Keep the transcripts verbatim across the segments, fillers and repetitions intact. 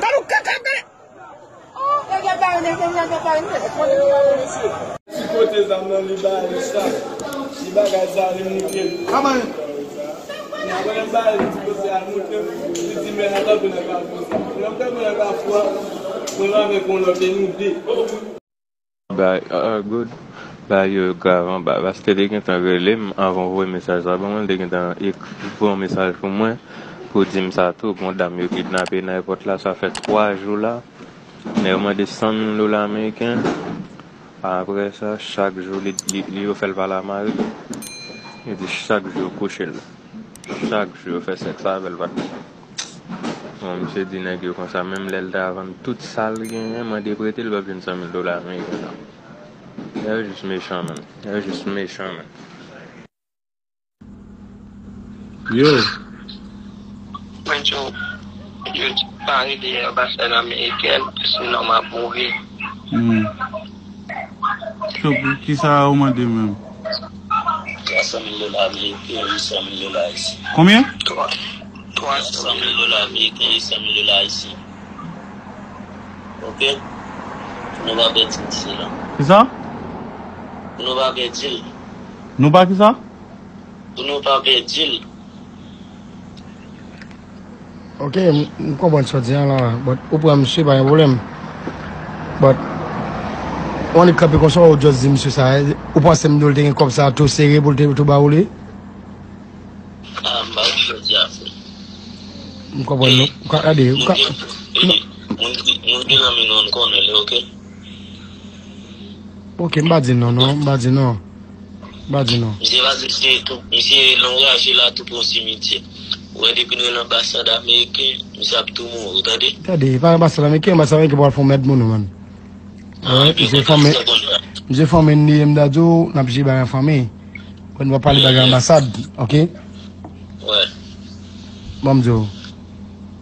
Gade yon kaka, gade. Ti kote zam nan li ba li sa. Li bagay sa li moutre. Kòman? Li apre ba li ti kote a moutre. Li di men nan tanpou nan kafou sa. Lè m tanpou nan kafou a, mwen avèk yon lòt e nou de. Bay, ah, good. Bay yo grav anba. Paske te gentan rele m anvan w voye mesaj sa ban mwen, li te gentan ekri yon mesaj pou mwen, pou di m sa tou. Gon dam yo kidnape nan èpòt la, sa fè twa jou la. Nèg yo mande san mil dola ameriken. Apre sa, chak jou, li, li, li yo fè l pale a mari l. Yo di chak jou yo kouche l. Chak jou yo fè sèks avè l, patnè. Bon, misye di nèg yo konsa, menm lè l ta vann tout sa l genyen, mande prete l, l p ap jwenn san mil dola ameriken non. Nèg yo jis mechan, man. Nèg yo jis mechan, man. Yo. Mwen di w, yo di pa rele anbasad amerikèn, sinon m ap mouri. Hmm. So, pou ki sa ou mande menm? Twa san mil dola ameriken, uit san mil dola ayisyen. Konbyen? Twa, twa san mil dola ameriken, uit san mil dola ayisyen. Ok? Pou nou pa pèdi misye la. Ki sa? Pou nou pa pèdi l. Nou pa ki sa? Pou nou pa pèdi l. Ok, m, m konprann sa w di an la, but ou pran misye, pa gen pwoblèm. But, ou annik kanpe konsa, ou just di misye sa, ou panse m di w l te gen kòb sa tou sere pou l te tou ba ou li? Ah, m pa konn sa w di a, frè. M konprann nou. M ka gade, m ka. Moun ki, moun ki nan men nou, n konnen li, ok? Ok, m pa di non, non, m pa di non. M pa di non. Misye pa di misye tou, misye lonraje la tou pran simityè. Ou wè depi nou nan anbasad ameriken, misye ap tou mouri, ou tande? Tande, e pa anbasad ameriken, anbasad ameriken pral fè yon mèd moun, man. Ah, misye fanmi, misye fanmi n li ye, m ta di w, n ap jere bagay an fanmi. Mwen pa pale bagay anbasad, ok? Wè. Bon, m di w.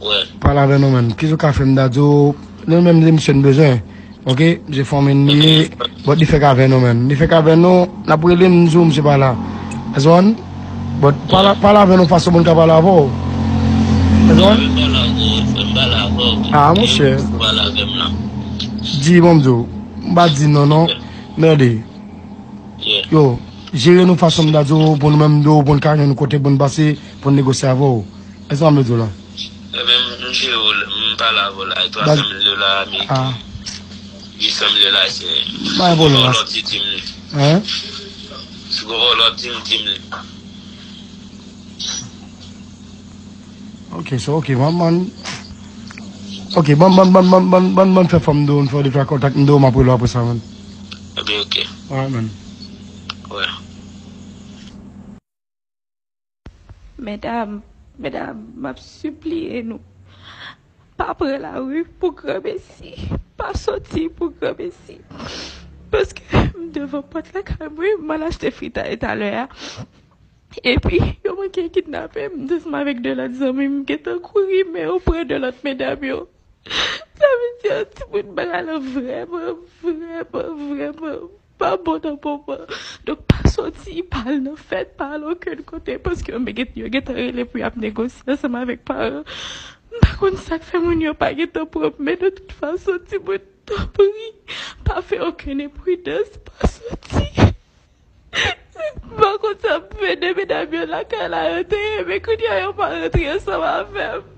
Wè. Pale avè nou, man. Kisa w ka fè m ta di w, nou menm, se misye n bezwen. Ok? Misye fanmi n li ye, but li fèk avè nou, man. Li fèk avè nou, n ap rele m, m di w, misye pa la. Èske w konprann? But pale, pale avè nou fason moun ka pale avè w. Èske w konprann? Ah, monchè. Di, bon, m di w. M pa di non, non. Mède. Yo, jere nou fason m ta di w, pou nou menm de w, pou n ka jwenn kote pou n pase, pou n negosye avè w. Èske w konprann sa m vle di w la? Ebyen, m jere w, m pale avè w la, twa san mil dola ameriken, uit san mil dola ayisyen. Pa gen pwoblèm. Si w gen yon lòt, di m li. Hein? Si w gen yon lòt, di m, di m li. Ok, so, ok, man, man. Ok, ban, ban, ban, ban, ban, ban, ban fè fò m do, m fè de twa kontak, m do, m ap rele w apre sa, man. Ebyen, ok. Alright, man. Wè. Medam, medam, m ap sipliye nou. Pa pran lari pou granmesi. Pa soti pou granmesi. Paske m devan pòt lakay mwen, m al achte fritay talè a. Epi, yo manke kidnape m, m te ansanm avèk de lòt zanmi m, m gentan kouri, men yo pran de lòt medam yo. Sa vle di, timoun bagay lan vrèman, vrèman, vrèman pa bon nan moman. Donk, pa soti, pa al nan fèt, pa al okenn kote, paske yo gen, yo gentan rele pou y ap negosye ansanm avèk paran. M pa konn sa k fè moun yo pa gentan pran m, men de tout fason, timoun, tanpri, pa fè okenn enpridans, pa soti. M pa konn sa m fè, de medam yo lakay la, yo te ye, men kounye a yo pa rantre ansanm avè m.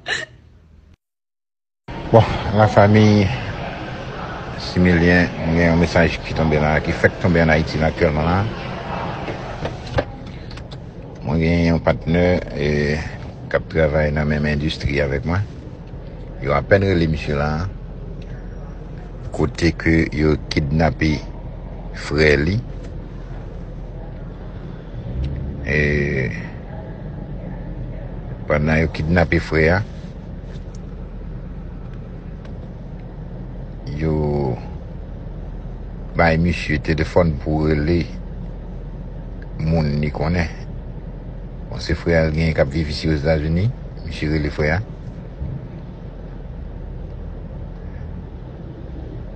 Bon, lafanmi Similyen, m gen yon mesaj ki tonbe la, ki fèk tonbe ann Ayiti la aktyèlman la. Mwen gen yon patnè, e, k ap travay nan menm endistri avèk mwen. Yo apèn rele misye la, kote ke yo kidnape frè li. E pandan yo kidnape frè a, yo bay misye telefòn pou rele moun li konnen. Bon, se frè a l genyen k ap viv isi Ozetazini, misye rele frè a.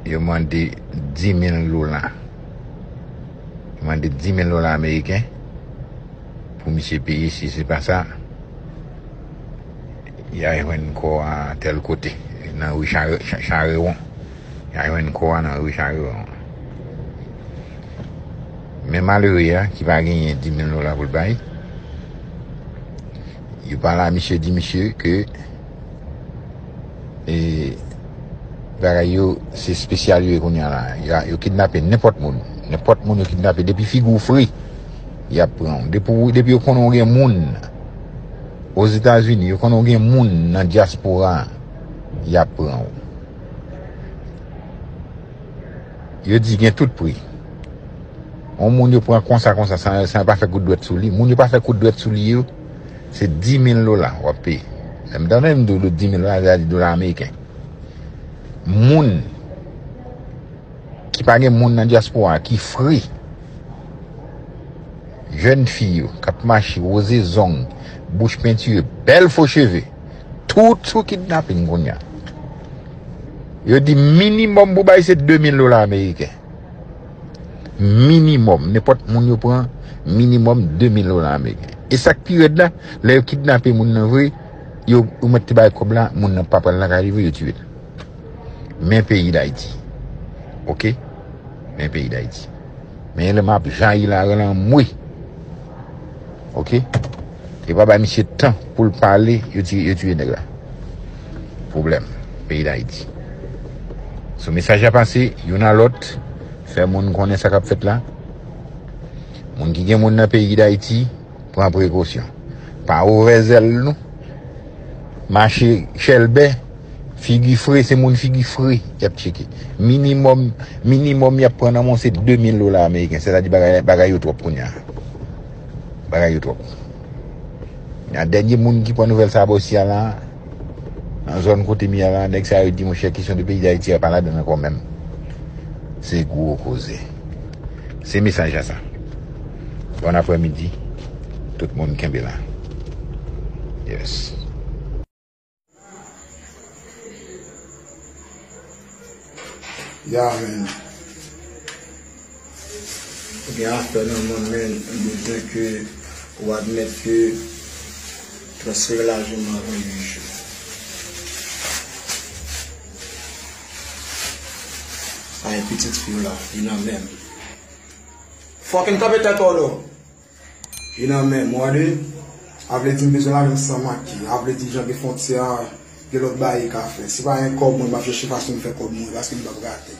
Yo mande dis mil dola. Yo mande dis mil dola ameriken pou misye peye, si se pa sa, y a jwenn kò a tèl kote, nan ri Chare- Cha- Charewon. Y a jwenn kò a nan ri Charewon. Men malere a, ki pa genyen dis mil dola pou l bay, yo pale a misye, di misye ke, e, bagay yo, se espesyal yo ye kounye a la. Yo, yo kidnape nenpòt moun. Nenpòt moun yo kidnape. Depi figi w fre, y ap pran w. Depi, depi yo konnen w gen moun Ozetazini, yo konnen w gen moun nan dyaspora, y ap pran w. Yo di gen tout pri. Yon moun yo pran konsa, konsa, san, san yo pa fè kout dwèt sou li. Moun yo pa fè kout dwèt sou li yo, se dis mil dola w ap peye. Lè m tande m di w dis mil dola, sa di dola ameriken. Moun ki pa gen moun nan dyaspora, ki fre, jèn fi yo, k ap mache, woze zong, bouch pentire, bèl fo cheve, tout sou kidnaping kounye a. Yo di minimòm pou bay se de mil dola ameriken. Minimòm. Nenpòt moun yo pran, minimòm de mil dola ameriken. E sa k pi rèd la, lè yo kidnape moun nan vre, yo, yo mèt te bay kòb la, moun nan pa pral lakay li vre, yo tiye l. Men peyi Dayiti. Oke? Men peyi Dayiti. Men lè m ap jayi la, rele anmwe. Oke? Yo pa bay misye tan pou l pale, yo tiye, yo tiye nèg la. Pwoblèm. Peyi Dayiti. So, mesaj la pase, youn a lòt, fè moun konnen sa k ap fèt la. Moun ki gen moun nan peyi Dayiti, pran prekosyon. Pa ouvè zèl nou. Mache chèlbè. Figi fre, se moun figi fre y ap tcheke. Minimòm, minimòm y ap pran nan men w se de mil dola ameriken. Sètadi bagay, bagay yo twòp kounye a. Bagay yo twòp. Nan dènye moun ki pran nouvèl sa a bò isi a la, nan zòn kote m ye a la, nèg sa yo di, monchè, kesyon de peyi Dayiti a pa ladan l ankò menm. Se gwo koze. Se mesaj la sa. Bon aprèmidi. Tout moun kenbe la. Yes. Ya, men. Ou gen afè nan men, men, m bezwen ke ou admèt ke transfere lajan m avan uit jou. Sa e pitit fi w la, li nan men m. Fucking kanpe tèt ou non. Li nan men m, ou tande? A vle di m bezwen lajan san make. A vle di jan gen fwontyè a, gen lòt bagay li ka fè. Si pa gen kòb mwen, m ap chèche fason m fè kòb mwen, paske m p ap rate.